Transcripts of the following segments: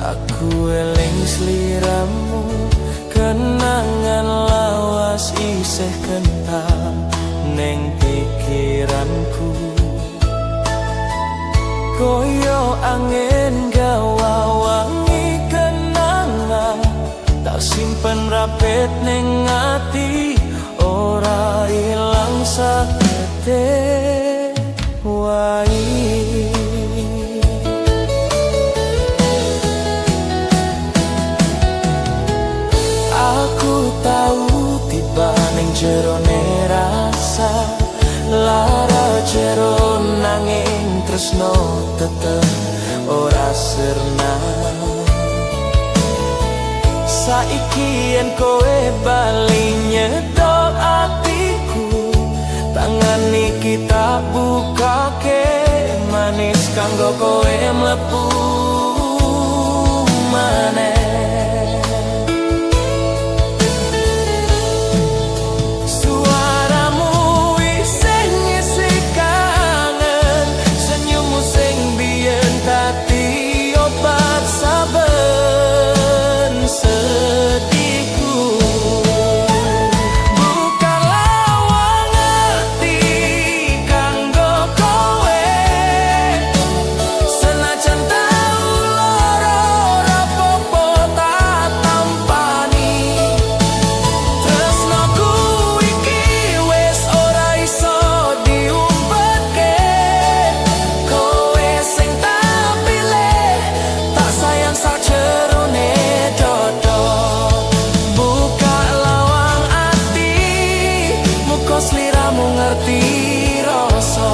Aku eling sliramu, kenangan lawas isih kental neng pikiranku. Koyo angin gawa wangi kenangan, tak simpen rapet neng ati, ora ilang sakete wae. Aku tau tiba ning jerone rasa lara jero, nanging tresno tetep ora sirna. Saiki yen kowe bali nyetok atiku, tangan iki tak bukake manis kanggo kowe mlebu maneh. Suaramu isih ngisi kangen, senyummu sing biyen dadi obat saben sedihku. Buka lawang ati kanggo kowe, senajan tau lara ora popo tak tampani. Tresnoku iki wis ora iso diumpetke. Kowe sing tak pilih, tak sayang sajerone dodo. Buka lawang ati, muga sliramu ngerti rasa.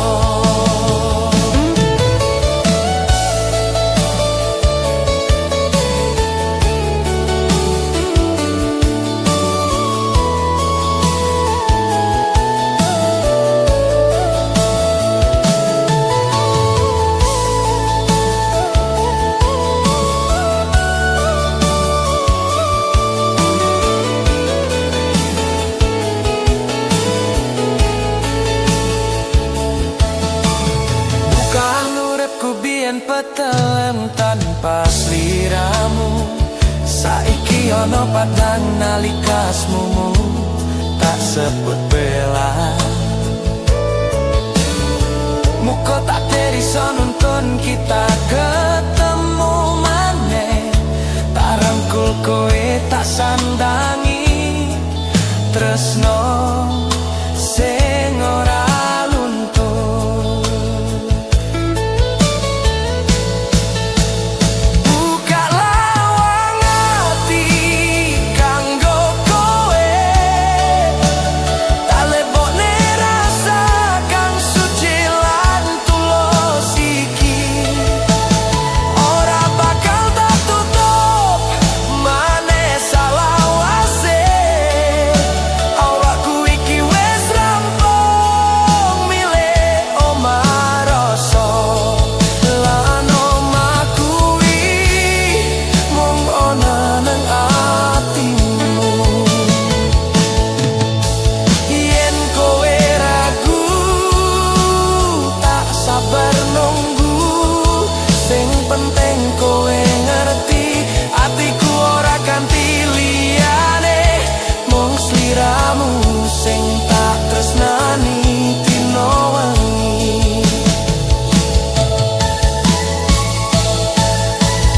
Bukan uripku biyen petelem tanpa sliramu. Saiki ana padang nalika asmumu tak sebut bela. Muga takdir iso nuntun kita ketemu maneh. Tak rangkul kowe, tak sandangi tresno sing ora luntur. Buka lawang ati kanggo kowe, tak lebokne rasa kang suci lan tulus iki. Ora bakal tak tutup maneh salawase. Awakku iki wis rampung milih omah rasa. Lan omah kuwi mung ana nang atimu. Yen kowe ragu, tak sabar nunggu. Sing penting kowe ngerti, atiku ora ganti liyane. Mung sliramu sing tak tresnani dina wengi.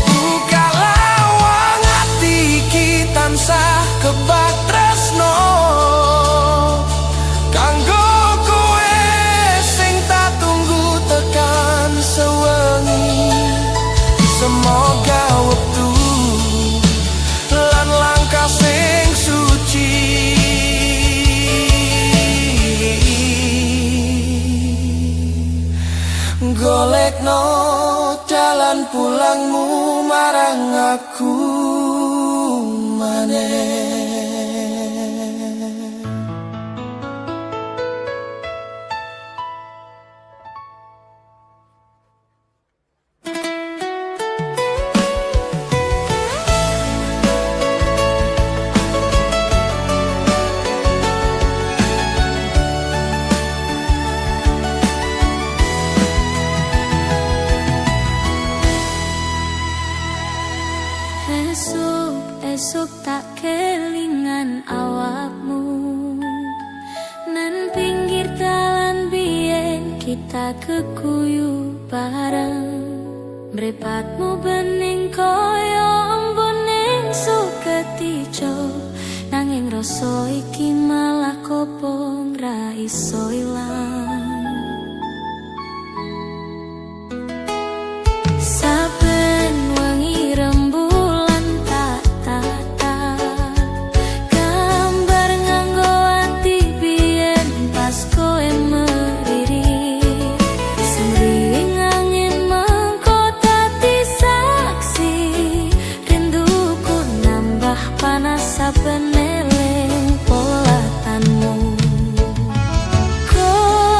Buka lawang ati iki tansah kebak tresno kanggo kowe sing tak tunggu tekan sewengi. Semoga wektu lan langkah sing suci golekno jalan pulangmu marang aku maneh. keguyu bareng. Mripatmu bening kaya embun ning suket ijo, nanging rasa iki malah kobong ra iso ilang. Saben wengi rembulan tak tatap, gambar nganggo ati biyen pas kowe meriri. Semriwing angin mengko dadi saksi, rinduku nambah panas saben eling polatanmu. Kowe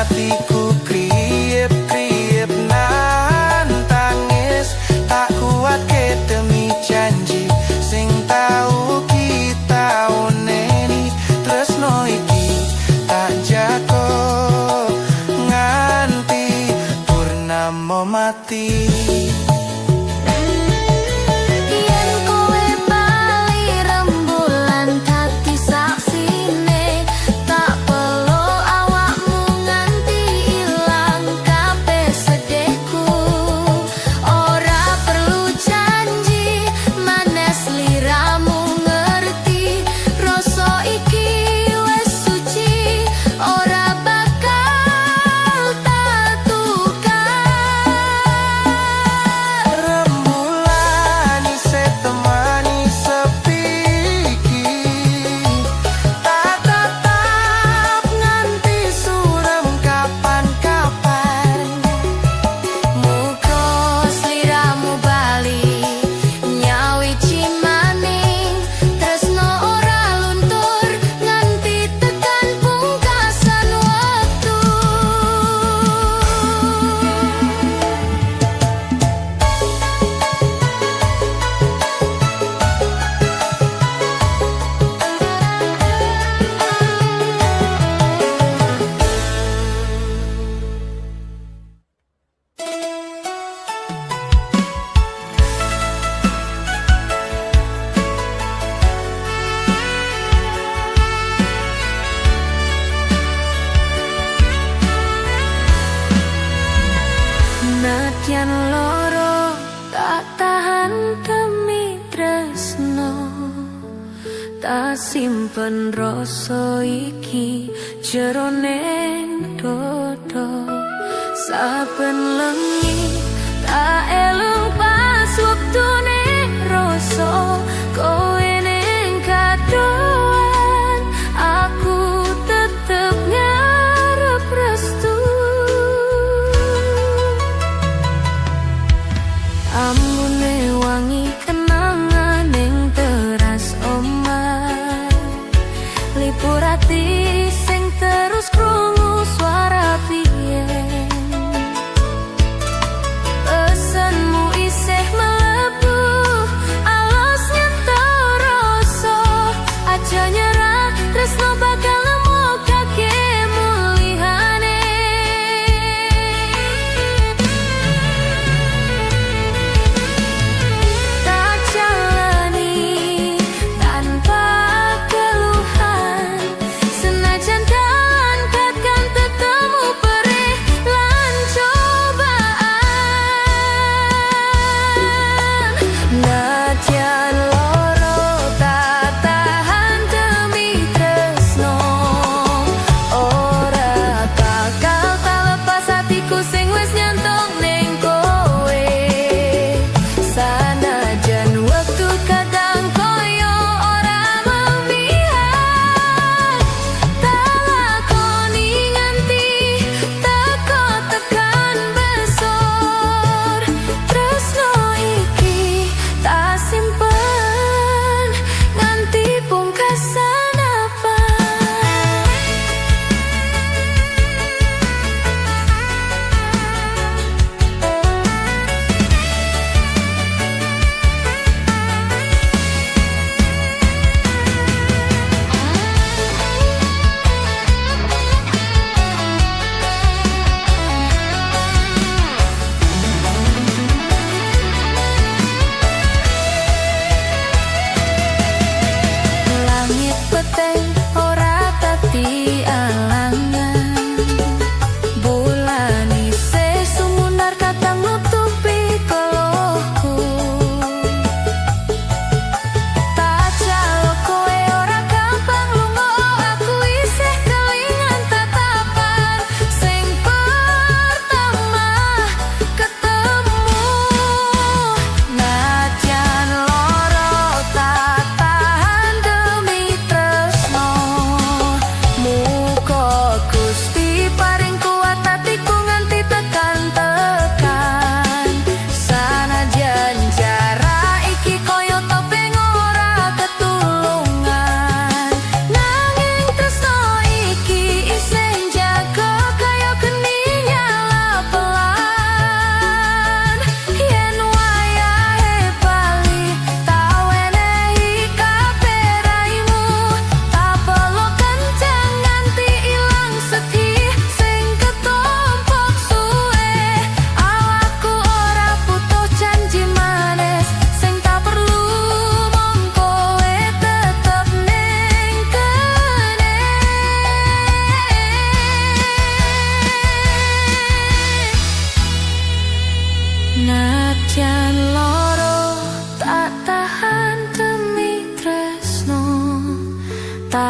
Atiku kriyip-kriyip nahan tangis, tak kuatke demi janji sing tau kita oneni. Tresno iki tak jago nganti purnama mati. Yen kowe bali, rembulan dadi saksine. Tak peluk awakmu nganti ilang kabeh sedihku. Ora perlu janji maneh, sliramu ngerti. Rasa iki wis suci, ora bakal tak tukar. Rembulan isih temani sepi iki, tak tatap nganti suram kapan-kapan. Muga sliramu bali nyawiji maning. Tresno ora luntur nganti tekan pungkasan wektu. Nadyan loro tak tahan demi tresno. Tak simpen rasa iki jero ning dodo. Saben lengi tak elung pas wektune rasa kowe ning kadohan, aku tetep ngarep restu. Ambune wangi kenangan ning teras omah, lipur ati sing terus krungu suara biyen. Pesenmu isih mlebu alus nyentuh rasa. Aja nyerah, tresno bakal nemokake mulihane. Tak jalani tanpa keluhan, senajan dalan kadang tetemu perih lan cobaan. Nadyan loro tak tahan demi tresno.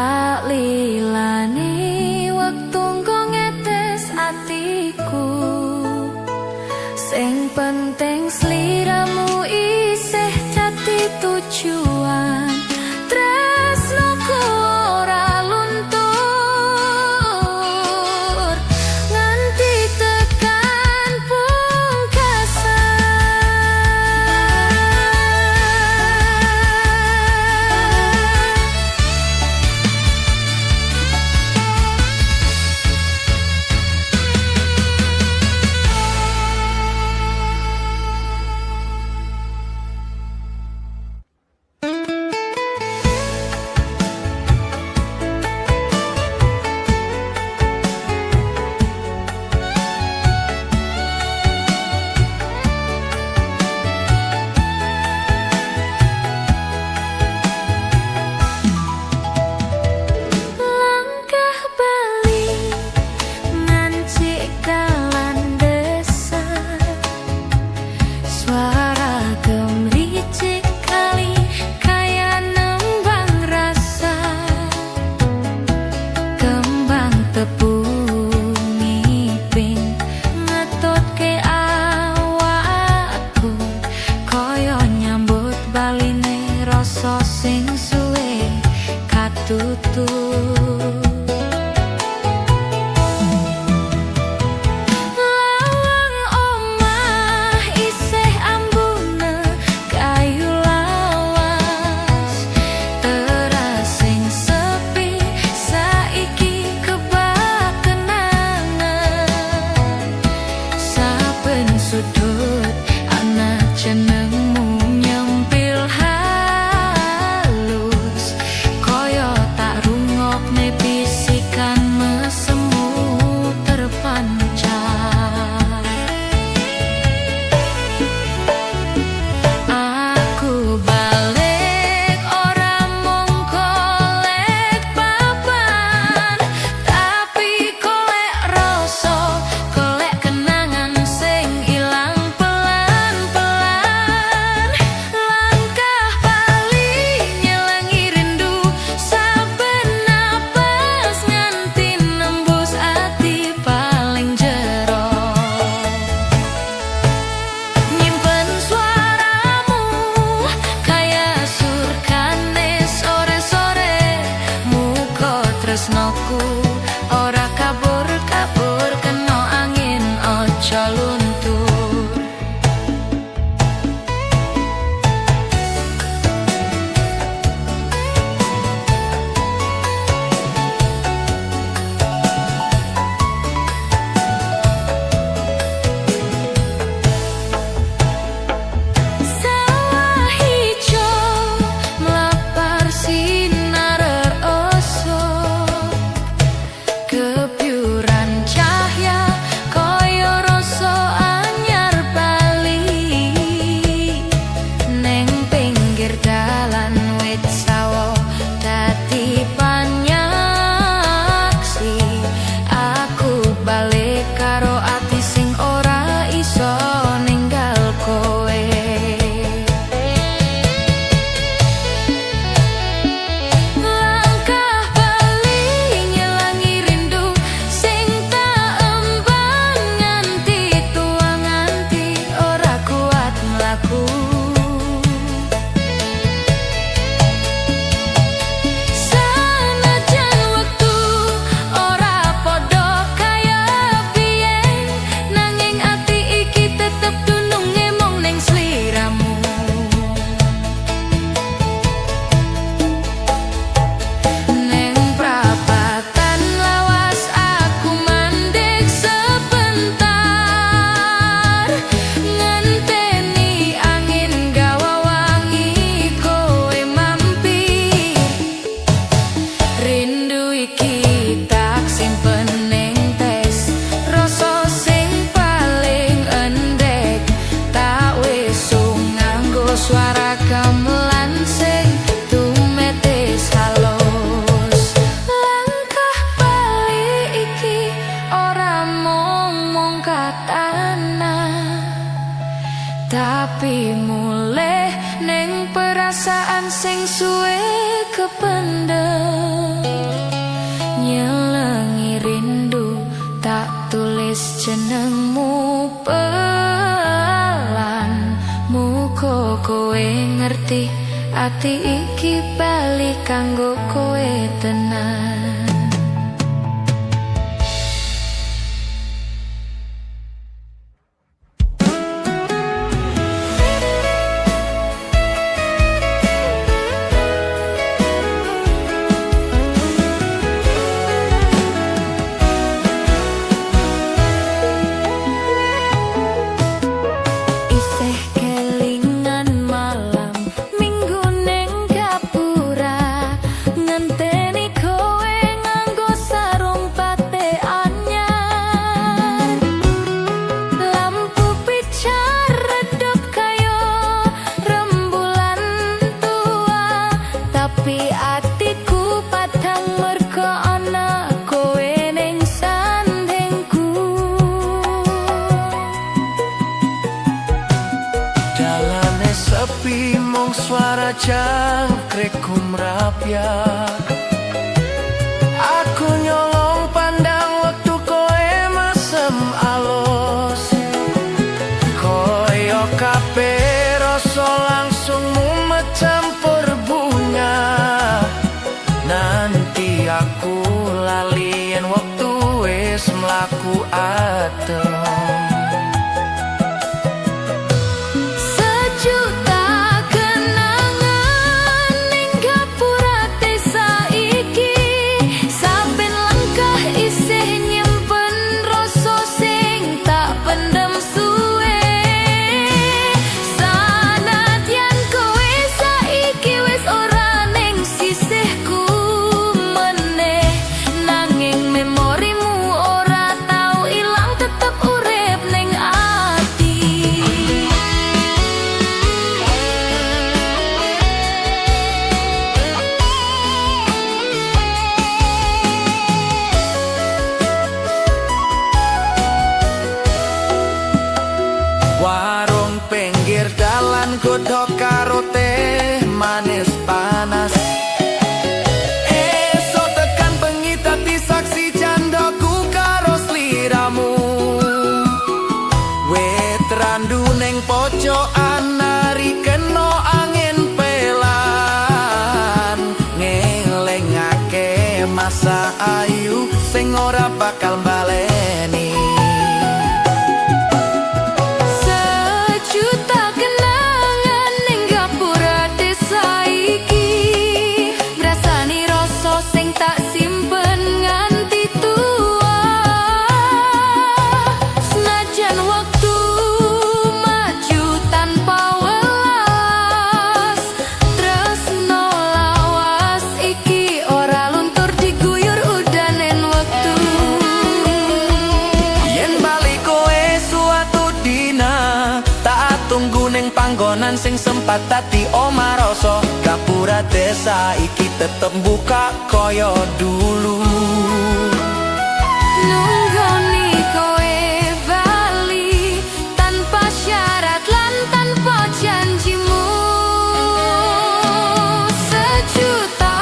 Tak lilani wektu nggo ngetes atiku. Sing penting sliramu isih dadi tujuan. Tresnoku ora luntur nganti tekan pungkasan. Langkah bali ngancik dalan desa. Suara gemericik kali kaya nembang rasa. Kembang tebu ngiping ngetutke awakku, kaya nyambut baline rasa sing suwe katutup. Lawang omah isih ambune kayu lawas. Teras sing sepi saiki kebak kenangan. Saben sudut ana jenengmu nyempil halus, kaya tak rungokne bisikan mesemu terpancar. Aku balik ora mung golek papan, tapi golek rasa, golek kenangan sing ilang pelan-pelan. Langkah bali nyelangi rindu, saben napas nganti nembus ati paling jero. Nyimpen suaramu kaya surkane sore-sore. Muga tresnoku ora kabur-kabur kena angin, ojo luntur. Sawah ijo mlapar sinar esok, kebyuran cahya kaya rasa anyar bali. Neng pinggir dalan wit sawo dadi panyaksi. Aku balik karo ati sing ora iso ninggal kowe. Langkah bali nyelangi rindu sing tak emban nganti tua, nganti ora kuat mlaku. Sanajan wektu ora padha kaya biyen, nanging ati iki tetep dununge mung ning sliramu. Neng prapatan lawas aku mandek sebentar, ngenteni angin gawa wangi kowe mampir. Rindu iki tak simpen ning tes, rasa sing paling endek. Tak wesung nganggo suara gamelan sing tumetes halus. Langkah bali iki ora mung mung tanah, tapi mulih ning perasaan sing suwe kependem. ngerti ati iki bali kanggo kowe tenan. Isih kelingan malam minggu neng gapura, ngenteni kowe nganggo sarung batik anyar. Lampu pijar redup kaya rembulan tua, tapi atiku padang mergo ana kowe ning sandingku. Dalane sepi, mung suara jangkrik gumrapyak. Aku nyolong pandang waktu kowe mesem alus. Koyo kabeh rasa langsung mumet campur bunga. Nanti aku lali yen wektu wis mlaku adem. Sejuta kenangan ning gapura desa iki, saben langkah isih nyimpen rasa sing tak pendem suwe. Sanadyan kowe saiki wis ora ning sisihku meneh, nanging memorimu ora tau ilang, tetep urip ning ati. Warung pinggir dalan, godhog karo teh manis panas. Esuk tekan bengi dadi saksi candaku karo sliramu. Wit randu ning pojokan nari kena angin pelan, ngelingake masa ayu sing ora bakal baleni. Sejuta kenangan ning gapura desa iki, ngrasani rasa sing tak simpen nganti tua. Senajan wektu maju tanpa welas, tresno lawas iki ora luntur diguyur udanen wektu. Yen bali kowe suatu dina, tak tunggu ning panggonan sing sempat dadi omah rasa. Gapura desa iki tetep buka koyo dulu. Nunggoni kowe bali tanpa syarat lan tanpa janjimu. Sejuta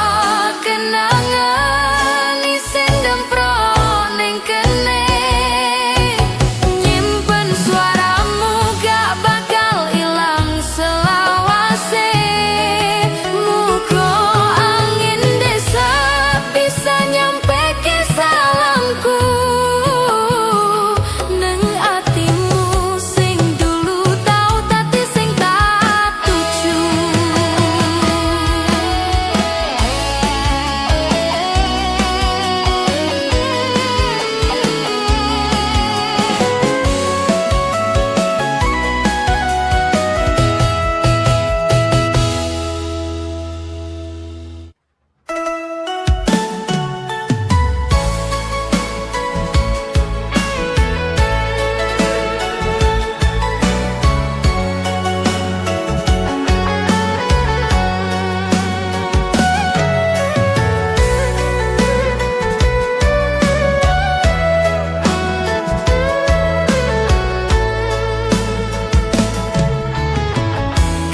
kenangan isih ndemprot ning kene, nyimpen suaramu gak bakal ilang selawase. Muga angin desa bisa nyampe ke salamku neng atimu sing dulu tau dadi sing tak tuju.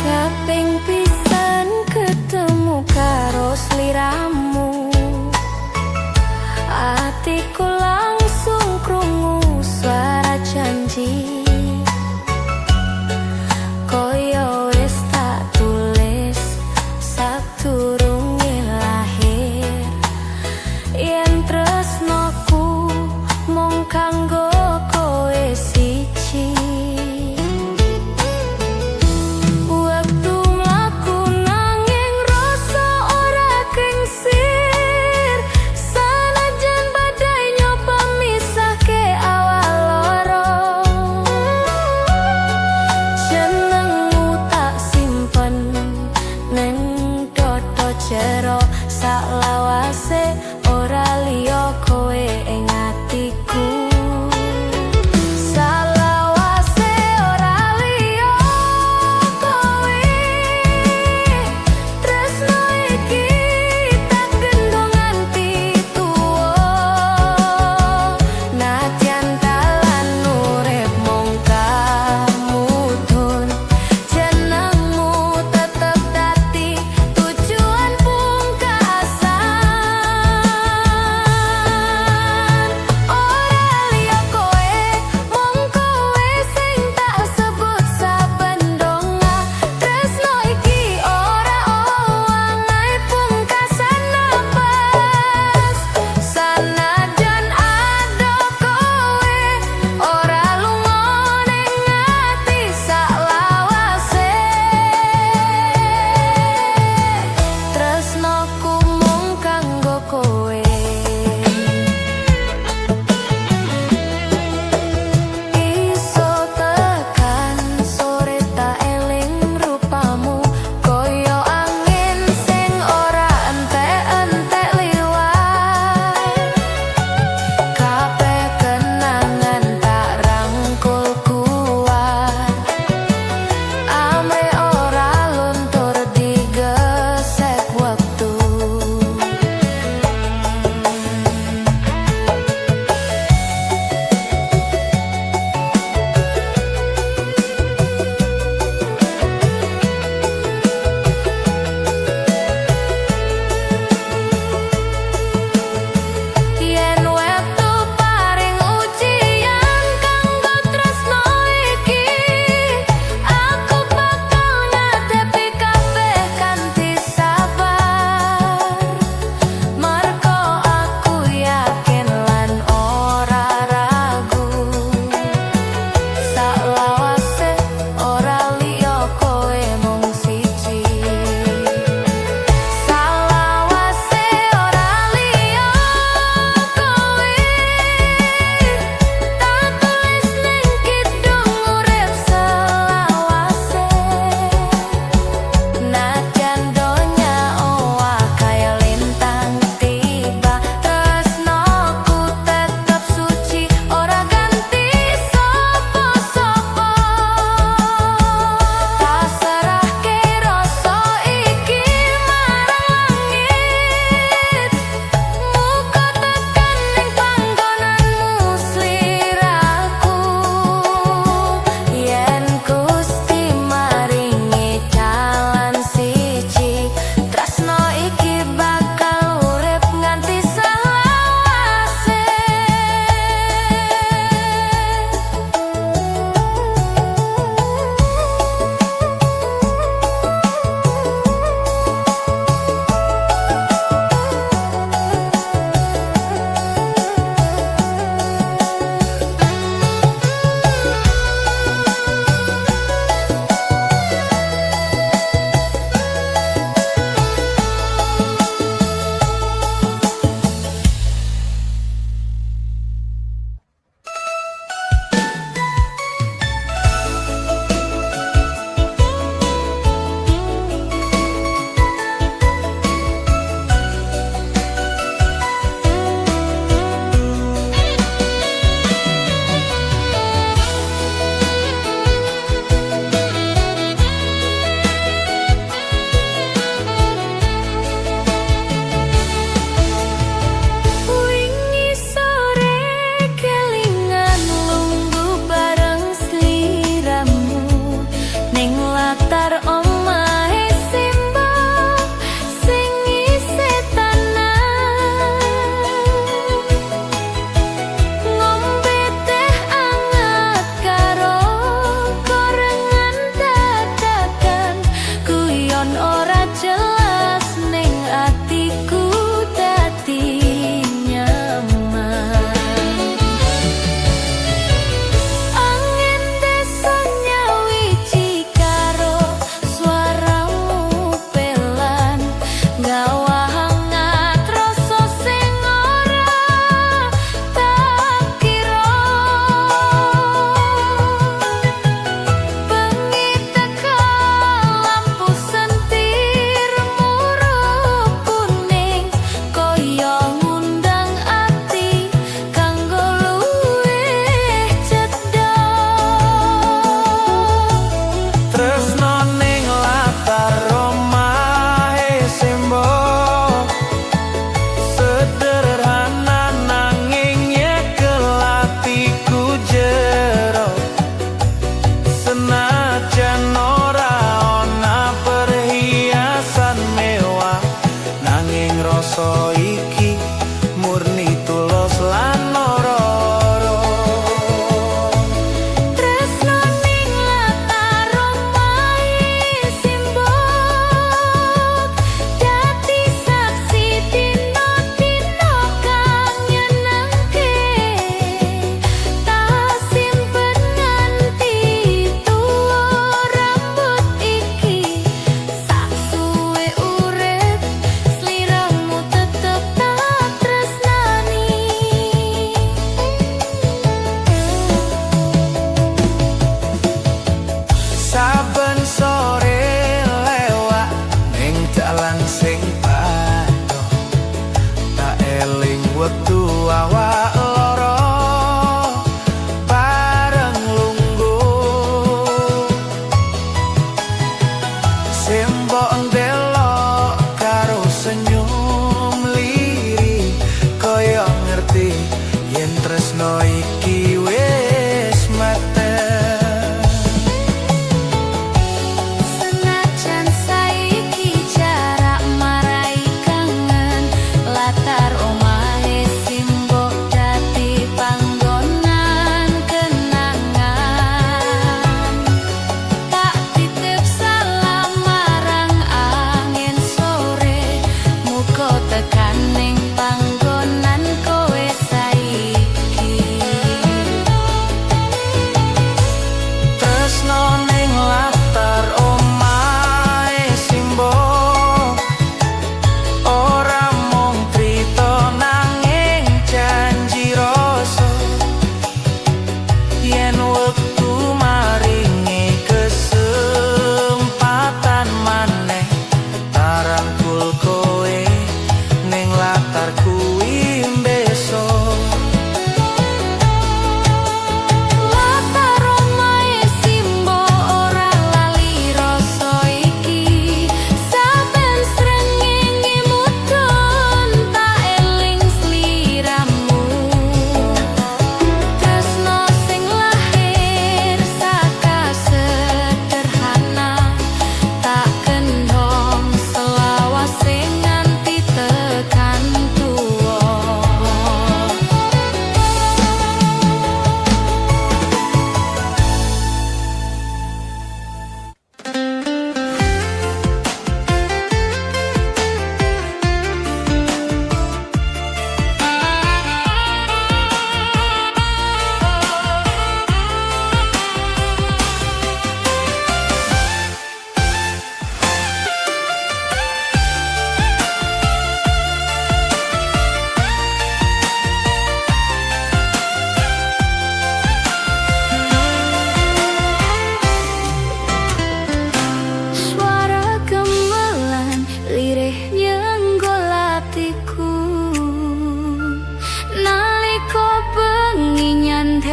Kaping pisan ketemu karo sliramu, atiku langsung krungu suara janji. Koyo wis tak tulis Yen tresnoku mung kanggo kowe siji. Wektu mlaku nanging rasa ora kingsir. Sanajan badai nyoba misahke awak loro, jenengmu tak simpen neng dodo jero. Saklawase ora liya kowe.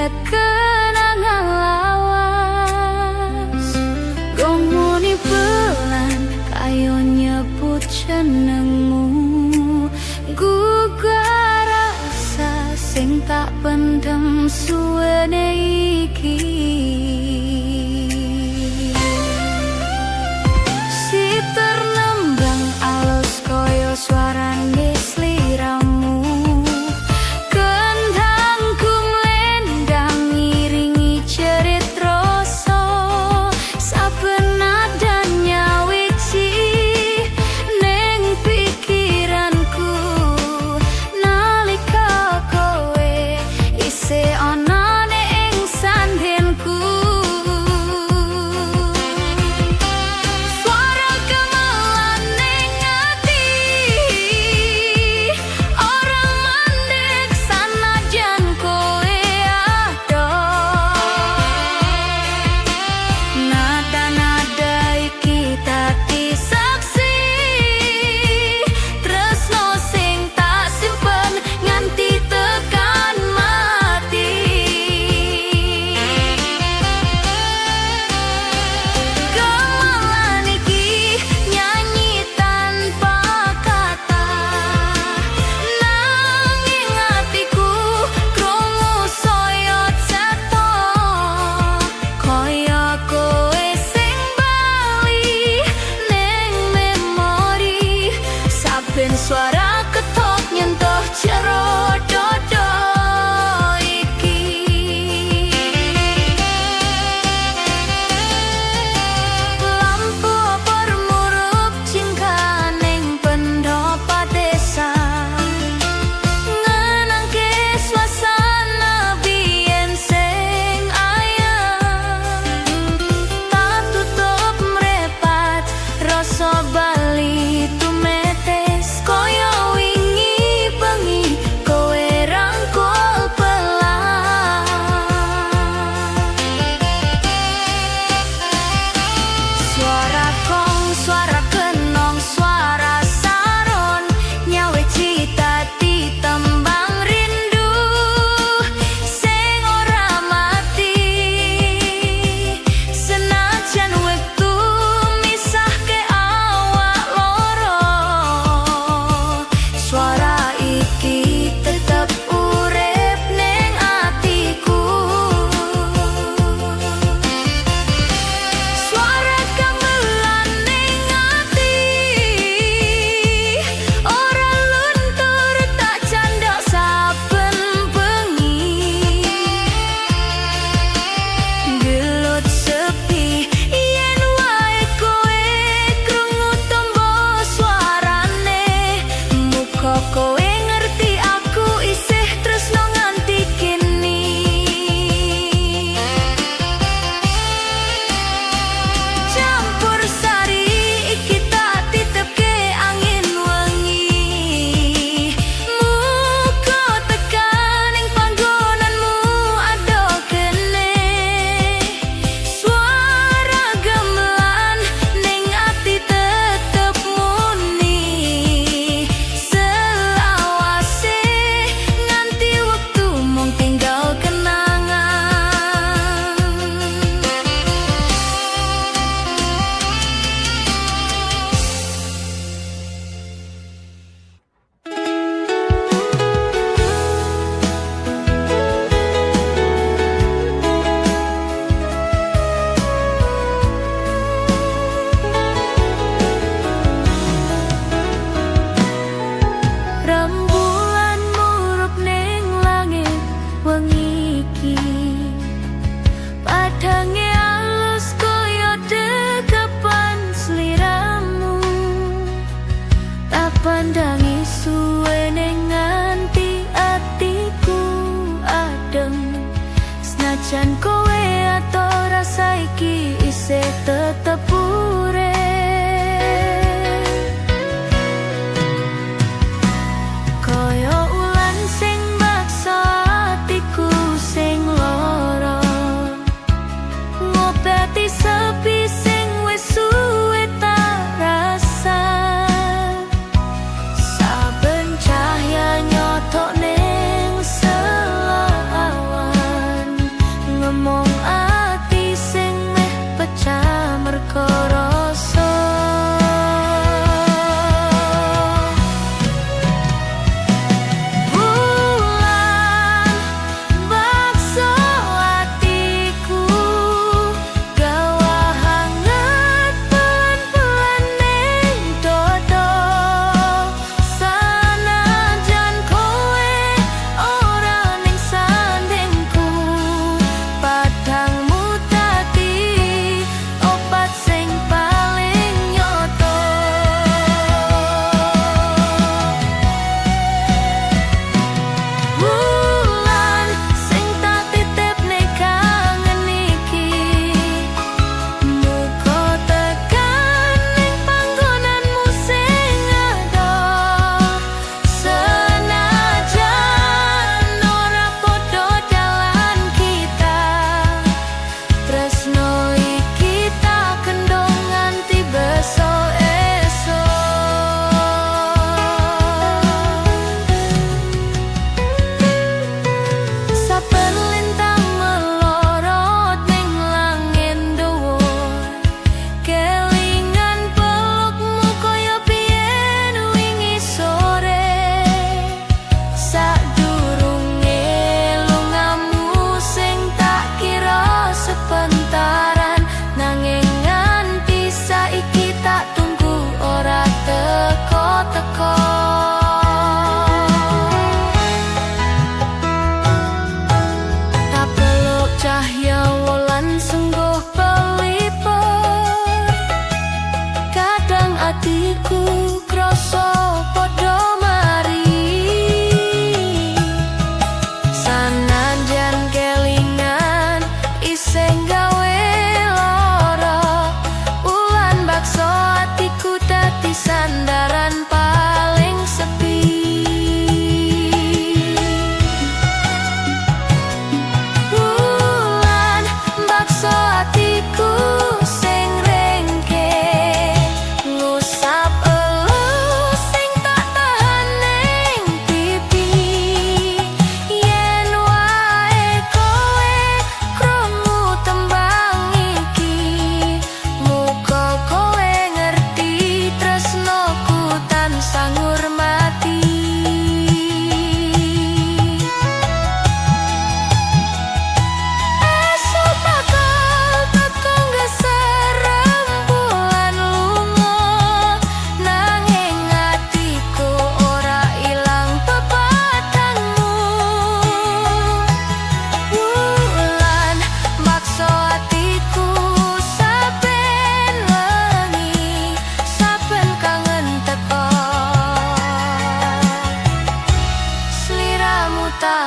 Nyeret kenangan lawas. Gong muni pelan kaya nyebut jenengmu, gugah rasa sing tak pendem suwene iki. Siter nembang alus kaya suarane sliramu. Kendang kumlendang ngiringi jerit rasa. Saben nada nyawiji ning pikiranku, nalika kowe isih ana ning sandingku.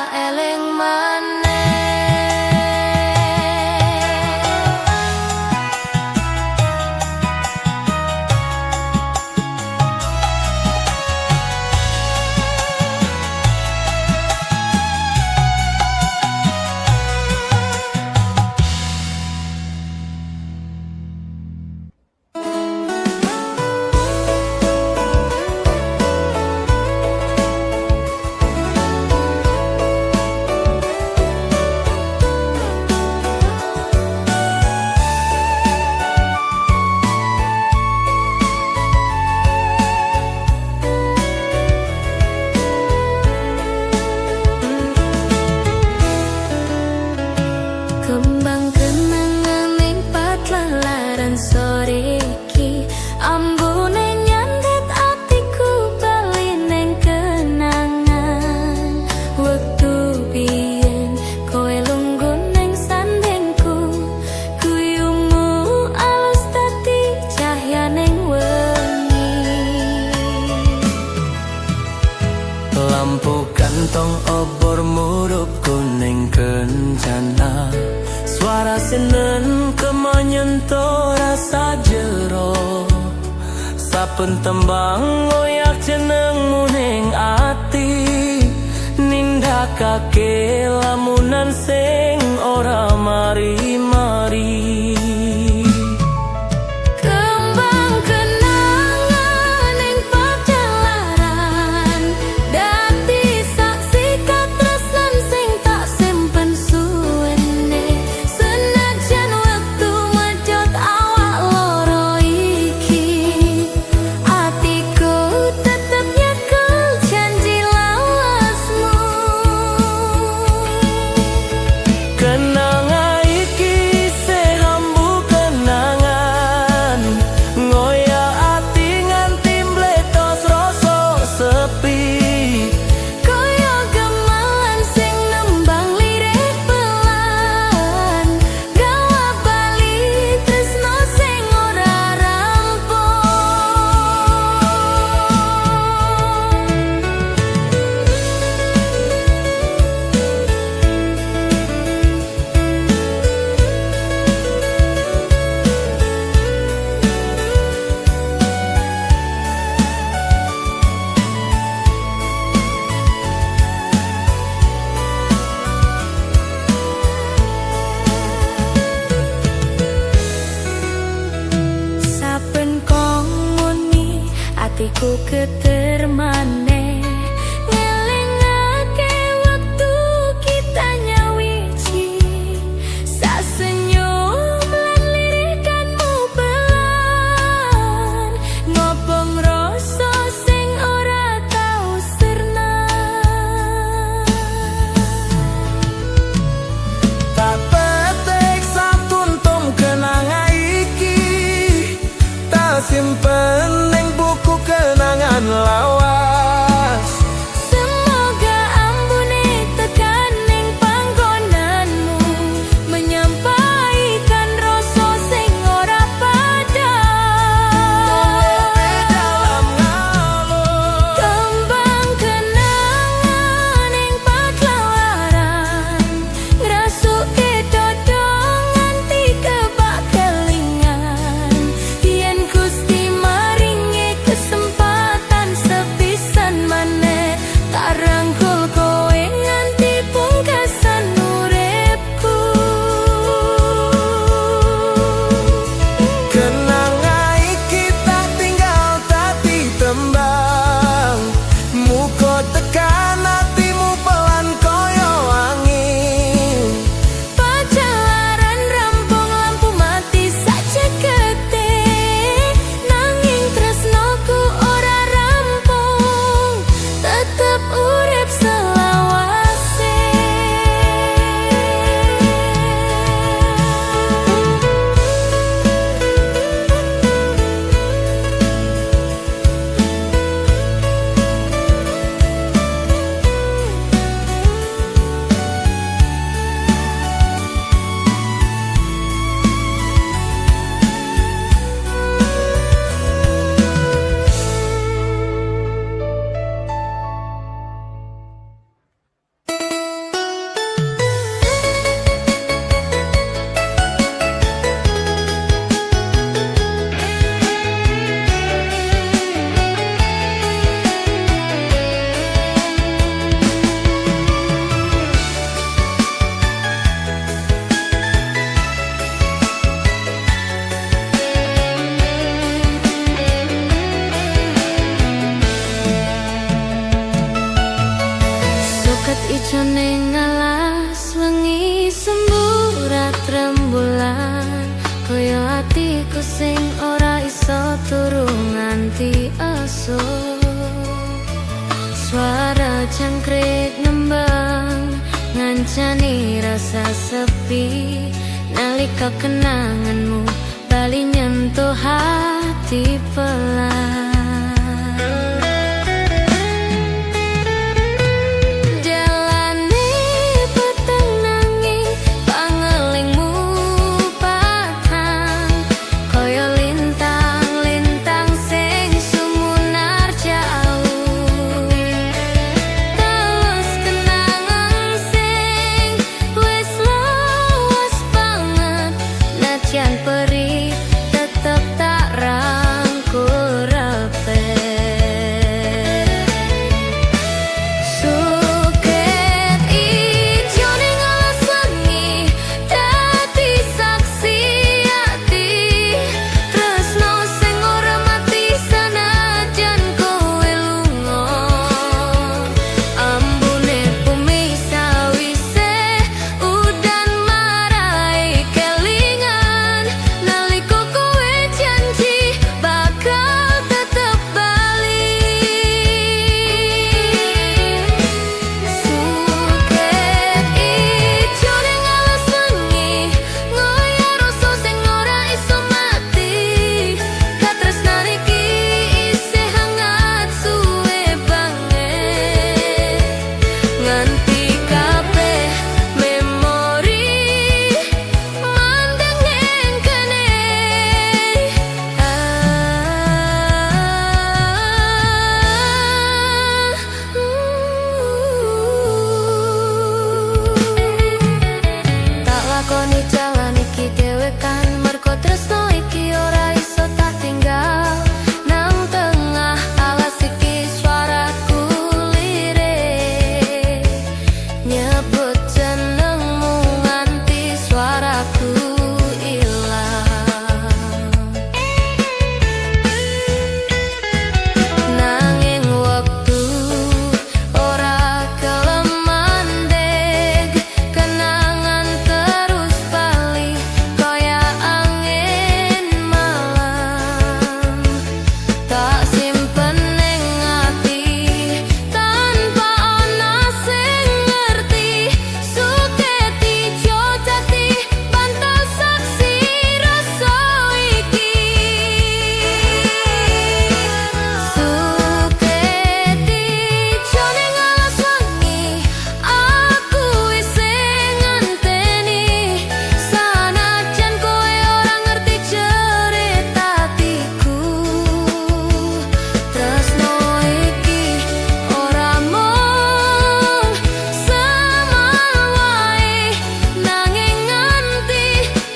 eling maneh. Kembang kenangan ning patlalaran sore iki, ambune nyandet atiku bali ning kenangan. Wektu biyen kowe lungguh ning sandingku, guyumu alus dadi cahya ning wengi. Lampu kantong obor murup kuning kencana. Suara senen kemenyentuh rasa jero. Saben tembang ngoyak jenengmu ning ati, nindakake lamunan sing ora mari-mari. Kembang kenangan ning pajalaran, dadi saksi katresnan sing tak simpen suwene. Senajan wektu medhot awak loro iki, atiku tetep nyekel janji lawasmu. Kenangan iki isih ambu kenangan, ngoyak ati nganti mbletos rasa sepi. Kaya gamelan sing nembang lirih pelan, gawa bali tresno sing ora rampung. Saben kong muni atiku geter maneh, ngelingake wektu kita nyawiji. Sasenyum lan lirikanmu pelan, ngobong rasa sing ora tau sirna. Tak petik satuntum kenangan iki, tak simpen ning buku kenangan. ijo ning alas wengi, semburat rembulan, kaya atiku sing ora iso turu nganti esuk. Suara jangkrik nembang ngancani rasa sepi, nalika kenanganmu bali nyentuh hati pelan. Jalane peteng nanging pangelingmu padhang, kaya lintang-lintang sing sumunar jauh. Terus kenangan sing wis lawas banget, najan perih tetep tak rangkul rapet. Suket ijo ning alas wengi dadi saksi ati, tresno sing ora mati sanajan kowe lunga. Ambune bumi sawise udan marai kelingan, nalika kowe janji bakal tetep bali. Suket ijo ning alas wengi ngoyak rasa sing ora iso mati. Katresnan iki isih hangat suwe banget, nganti kabeh memori mandeng ning kene. Ah, Tak lakoni jalan iki dhewekan, mergo tresno iki ora iso tak tinggal. Nang tengah alas iki suaraku lirik, nyebut jenengmu nganti suaraku ilang. Nanging wektu ora gelem mandeg, kenangan terus bali kaya angin malam. Tak simpen ning ati tanpa ana sing ngerti. Suket ijo dadi bantal saksi rasa iki. Suket ijo ning alas wengi, aku isih ngenteni, sanajan kowe ora ngerti cerita atiku. Tresno iki ora mung semal wae, nanging nganti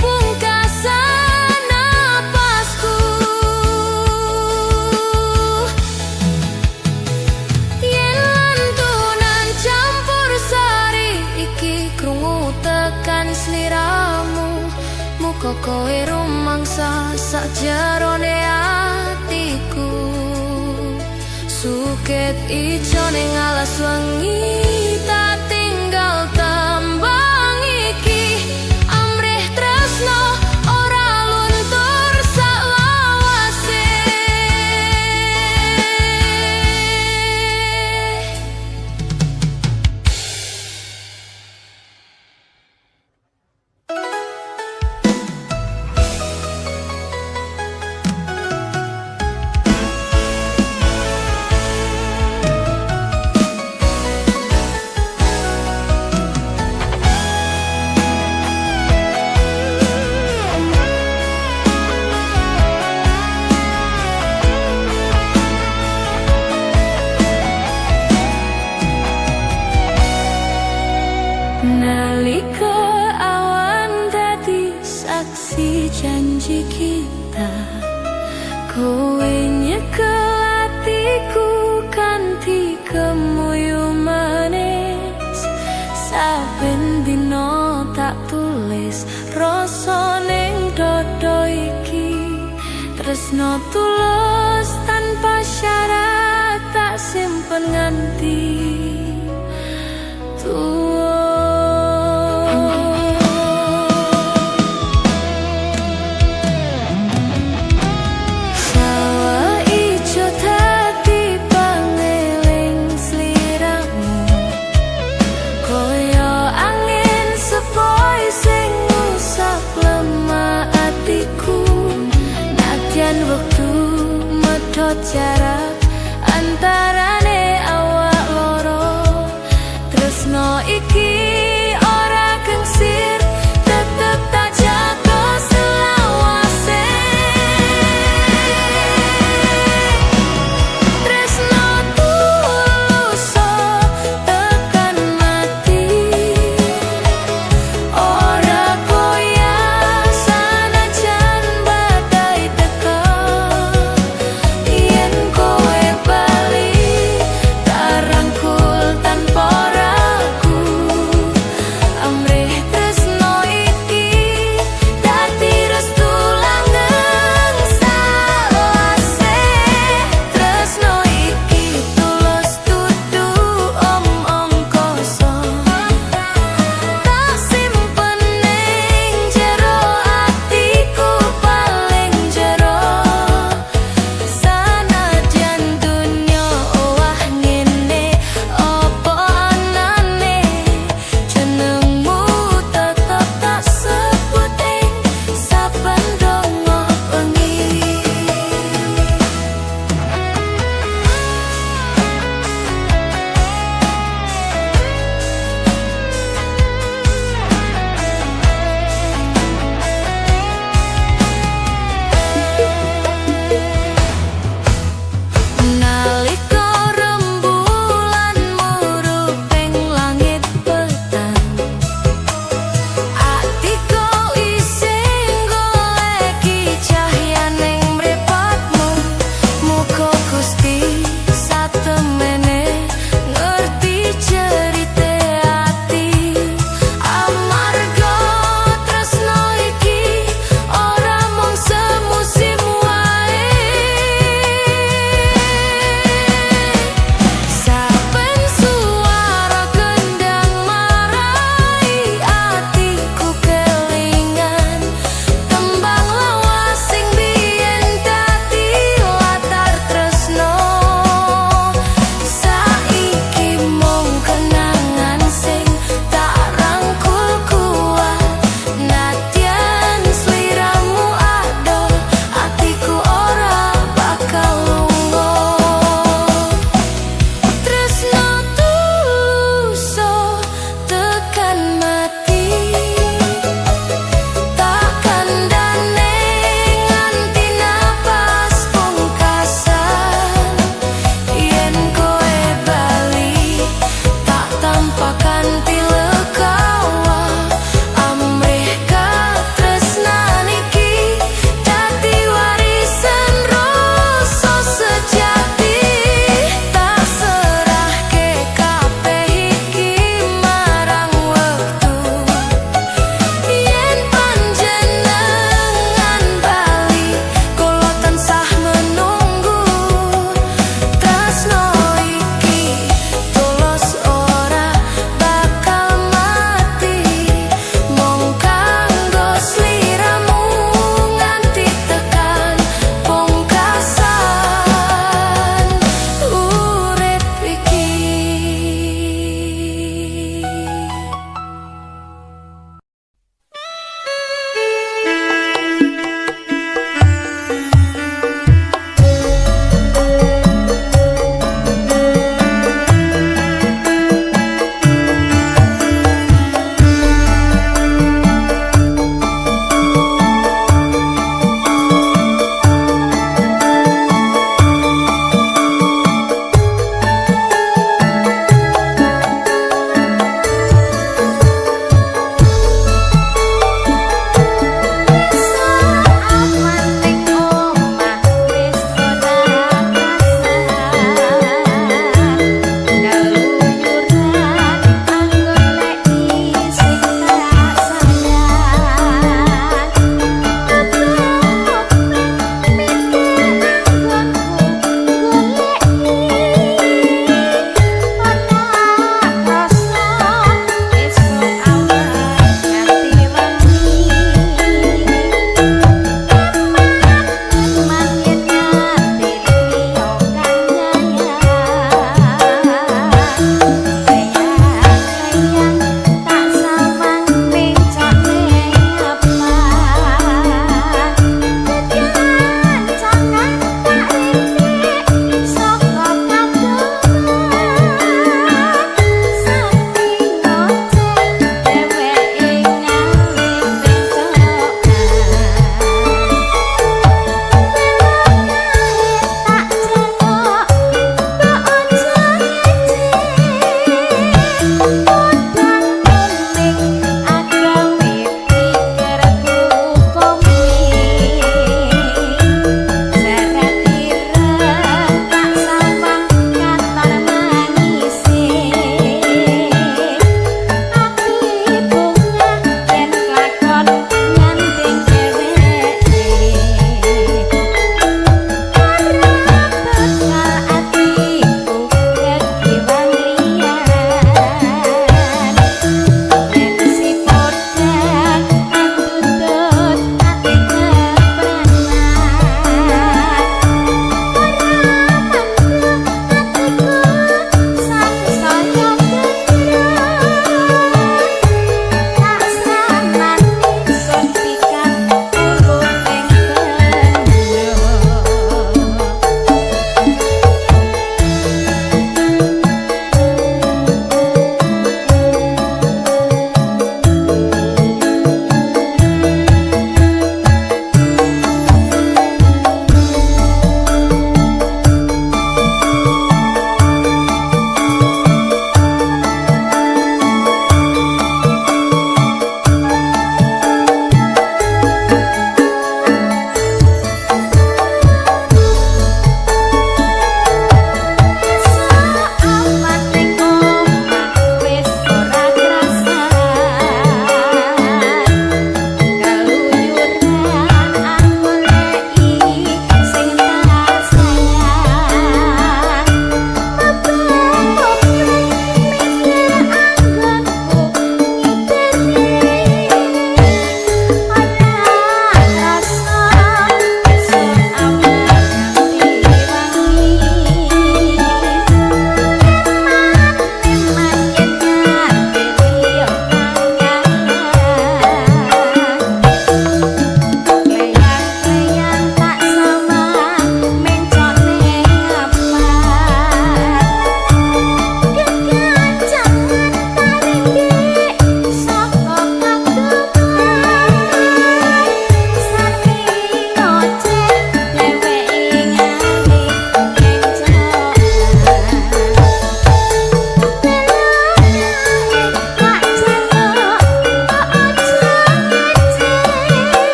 pungkasan napasku. Yen lantunan campur sari iki krungu tekan sliramu, muga kowe rumangsa sakjerone atiku. Suket ijo ning alas wengi tak tinggal tembang iki, amrih tresno ora luntur saklawase. Nalika awan dadi saksi janji kita, kowe nyekel atiku kanthi kemuyu manis. Saben dina tak tulis rasa ning dada iki, tresno tulus tanpa syarat tak simpen nganti Tuwa. Sawah ijo dadi pangeling sliramu, koyo angin sepoi sing ngusap lemah atiku. Nadyan wektu medhot jarak antarane awak loro, tresno iki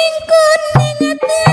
Sing kuning.